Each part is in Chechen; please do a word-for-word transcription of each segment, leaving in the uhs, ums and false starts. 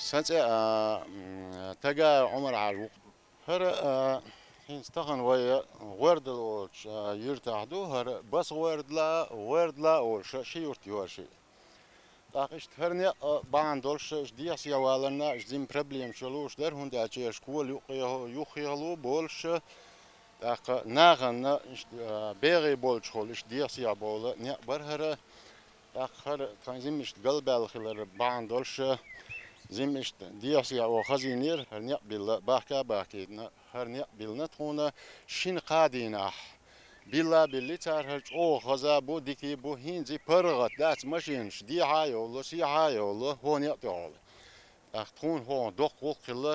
Сан цӀе, а, м, Тагаев Ӏумар-Хьажа ву. ХӀара, а, хӀинца тахана вай ГӀоьрдала олучу, а, юьртахь ду, хӀара Басса-ГӀоьрдала, ГӀоьрдала олуш ши юрт ю хӀара шиъ. ТӀаккха иштта хӀара некъ, а, бахьана долуш, иштта дехьа-сехьа валарна, иштта жима проблемаш йолуш дара, хӀунда аьлча школа юкъе-, юххехула болуш, тӀаккха нахана иштта, а, бегӀий болчухула иштта дехьа-сехьа бовла некъ бара хӀара. ТӀаккха хӀара тхан жимма иштта галбаьлла хилар бахьана долуш, жимма иштта дехьа-сехьа оха хазийнера, хӀара некъ билла, бахка а бахкийтина, хӀара некъ биллина тхуна шина-кхаа дийнахь. Билла а билли, цара хӀара чӀогӀа хаза а бу, дика а бу, хӀинца паргӀат дац, машенаш дехьа а йовла, сехьа а йовла, хӀокху некъа тӀехула. ТӀаккха тхуна хӀокхунах доккха гӀуллакх хилла,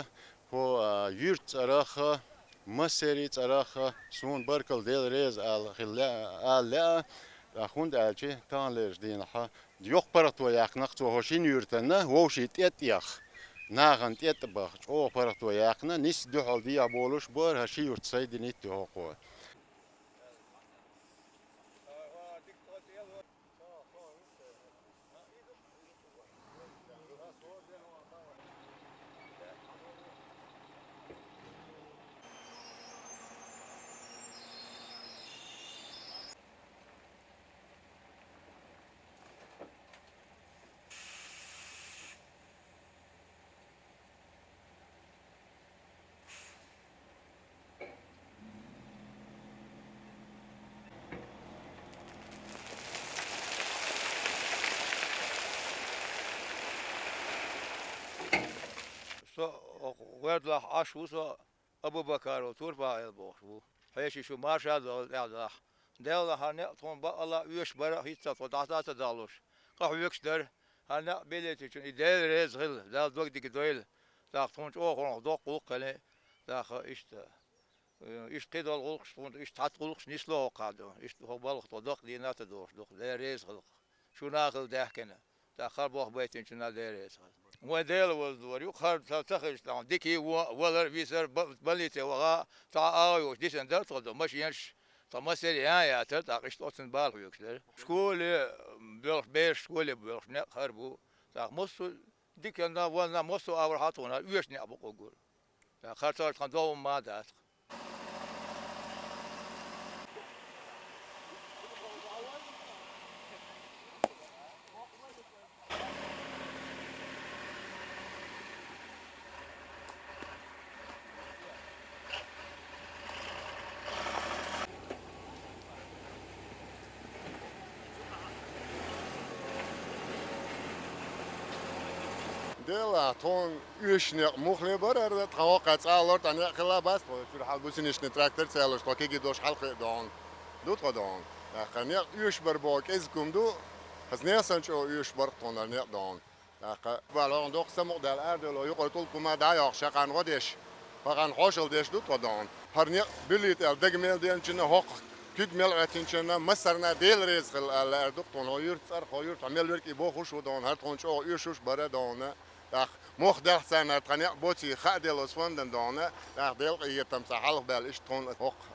хӀокху, а, юьртан цӀарах а, массеран а цӀарах а, суна баркалла, Дела реза ала хила лаьа, ала лаьа, тӀаккха хӀунда аьлча таханлерчу дийнахь йоккха паргӀато яьккхина-кх цо хӀокху шина юьртана, вовшийн тӀе а тӀех, нахана тӀе а тӀебаха, чӀогӀа паргӀато яьккхина, нийсса дуьхьал дехьа болуш бара, хӀара ши юрт сайдинийта хӀокхо. Со оха ГӀоьрдалахь Ӏаш ву со, Абу-Бакаров Турпа-Ӏела бохуш ву. Хьеший, шу марша а догӀийла тӀаьхьа даха. Делла, хӀара некъ тхуна бакъалла оьшуш бара, хӀинца тхо дӀаса а ца далуш, къахьоьгуш дара. ХӀара некъ биллийтинчунна и Дела реза хила, Дала дог дика дойла. ТӀаккха тхуна чӀогӀа хӀокхунах доккха гӀуллакх хилла, тӀаккха иштта. Э, иштта кхидолу гӀуллакхаш тхуна, иштта цхьацца гӀуллакхаш нисло хӀокху хьадо, иштта хӀокху балхах тхо дакъа дийна а ца дохуш ду-кх, Дела реза хила-кх. Шу нахала даьхкина, тӀаккха хӀара болх байтинчунна Дела реза хила. Вайн Дела ваза дора ю, хӀара ца, ца хилча тахана, дика а, вон, валар а, висар а, ба-, больнице ваха, цхьа а агӀо йоцуш дисина дара тхо до, машенаш, тхан массеран а ян а яцара, тӀаккха иштта оццунна бала хьоьгуш дара. Школе боьлхуш, бераш школе боьлхуш некъ хӀара бу. ТӀаккха массо а диканна, вонна, массо а агӀор хьан тхуна оьшуш некъ бу-кх уггар. ТӀаккха хӀара ца хилча тхан догӀма ма дац-кх. Делахь, тхуна оьшуш некъ муххале бара хӀара, тхан воккхаца ала лора, тхан некъ хилла бац, тхо чуьра хьал гусеничный трактор ца ялош, тхо кегий долуш хьалакхиа догӀна. Ду тхо догӀна. ТӀаккха некъ оьшуш бар боху кӀезиг хӀума ду, хаза нехан санна чӀогӀа оьшуш бар-кх тхуна хӀара некъ догӀна. ТӀаккха бала хӀокхунна доккха самукъадаьлла арадевлла, юкъара тӀулг хӀума дӀа а йоккхуш, хьекхан гӀо деш, хьекхан хьошалла деш ду тхо догӀна. ХӀара некъ биллийта аьлла дага мел деанчунна, хӀокху куьг мел Ӏоьттинчунна массарна Дела реза хила аьлла аьр ду-кх тхуна, хӀокху юьртан цӀарах, хӀокху юьртахь мел верг а бохуш ву догӀна, хӀара тхуна чӀогӀа оьшуш бара догӀна. ТӀаккха мохк даьлча царна тхайн некъ боций хаа делла оцу фондан догӀна, тӀаккха Делан къинхетамца хьалхабаьлла иштта тхуна хӀокху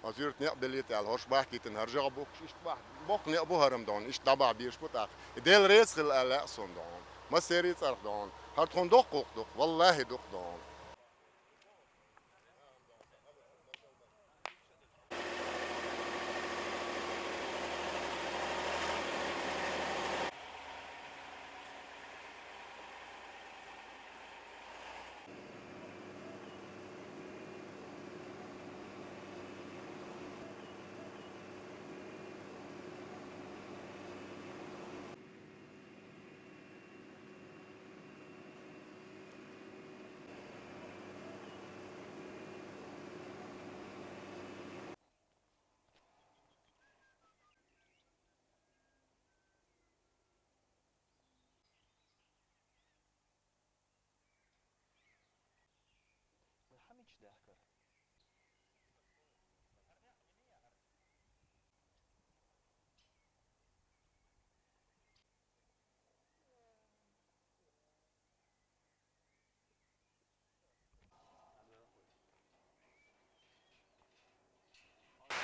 Аз юрт некъ беллийта аьлла, хӀорш бахкийтина хӀара жагӀа бухкаш, иштта бах-, боккха некъ бу хӀара-м дона, иштта дӀабахьа безаш бу тӀаккха. И Дела реза хила аьлла а сона дона. Массерий цӀарах дона. ХӀара тхона доккха гӀуллакх ду, валлахӀи дукха дона.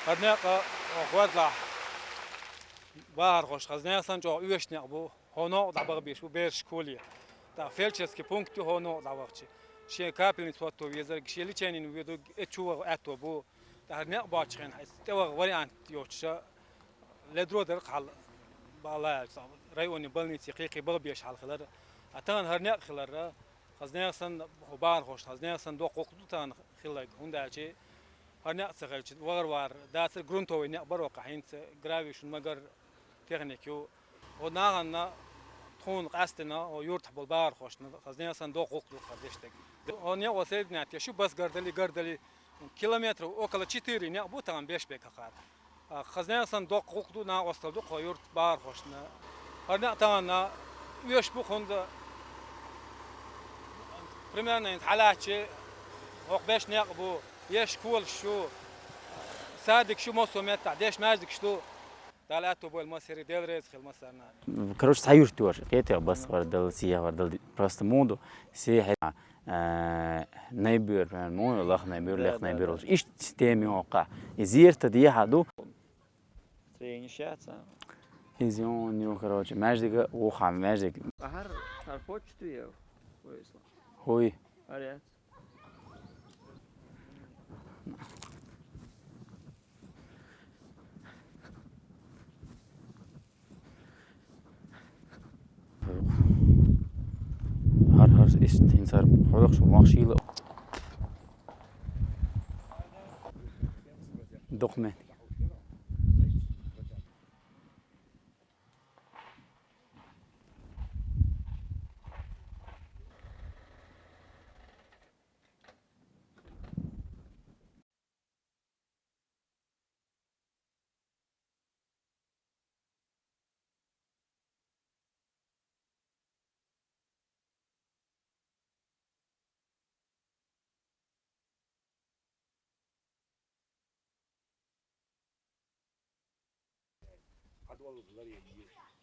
ХӀара некъ, о, гӀорлахь бахархошта, хӀанз нехан чӀоагӀа оьшуш некъ бу, хӀо новкъа дӀабаха безаш бу бераш школе. ТӀаккха фельдшерский пункт ю хӀо новкъа дӀавахача. Шен капельница хӀотто везарг, шен леченина ведарг, э, чу ваха аьтто бу. ТӀаккха хӀара некъ боацача хенахь, тӀеваха вариант йоцуша, ледро дара хьал, бала аьлча, районный больнице кхайкхий баха безаш хьал хилар. А тахана хӀара некъ хилар, хӀанз нехан санна хӀу бахархошта, хӀанз нехан санна доккха гӀуллакх ду тахана хилларг, хӀунда аьлча хӀара некъ ца хилча, вахар-вахар дацар, грунтовый некъ бара воккха, хӀинца гравий шун магар техника ю. ХӀу нахана тхона къаьстина, хӀу юртахь болу бахархошна, хӀанз нехан санна доккха гӀуллакх ду хӀара деш дерг. ХӀу некъо соединять еш ю, бас гар дали, гар дали, километров около четыре некъ бу тахана беш берг хӀокхара. А, хӀанз нехан санна доккха гӀуллакх ду, накъосталла ду кху юрт бахархошна. ХӀара некъ тахана оьшуш бу, хӀунда примерно хӀинца хьалаьцча, хӀокху беш некъ бу, еш школаш ю, садикаш ю массо а меттехь, деш маьждигаш ду. Дала аьтто бойла массерий, Дела реза хила массарна. Короче, цхьа юрт ю аша, кхетий, басхвар дала, сехьвар дала, просто муха ду, сехьа, э, Найбуьр, примерно, муха ю, лаха Найбуьр, Да, леха да, Найбуьр да. Волуш. Иштта система ю хӀокхахь. И зерта дехьа ду. Строение щас, а? Иза юн ю, короче, маьждига, вуххьа маьждиг. А хӀара, хӀара почту я? Ой, слава. ХӀой. ХӀара яц. ХӀара, хӀара, иштта хӀинца хӀара хьоьхуш мах шийла. Дукха меттиг. Подвал в дворе есть.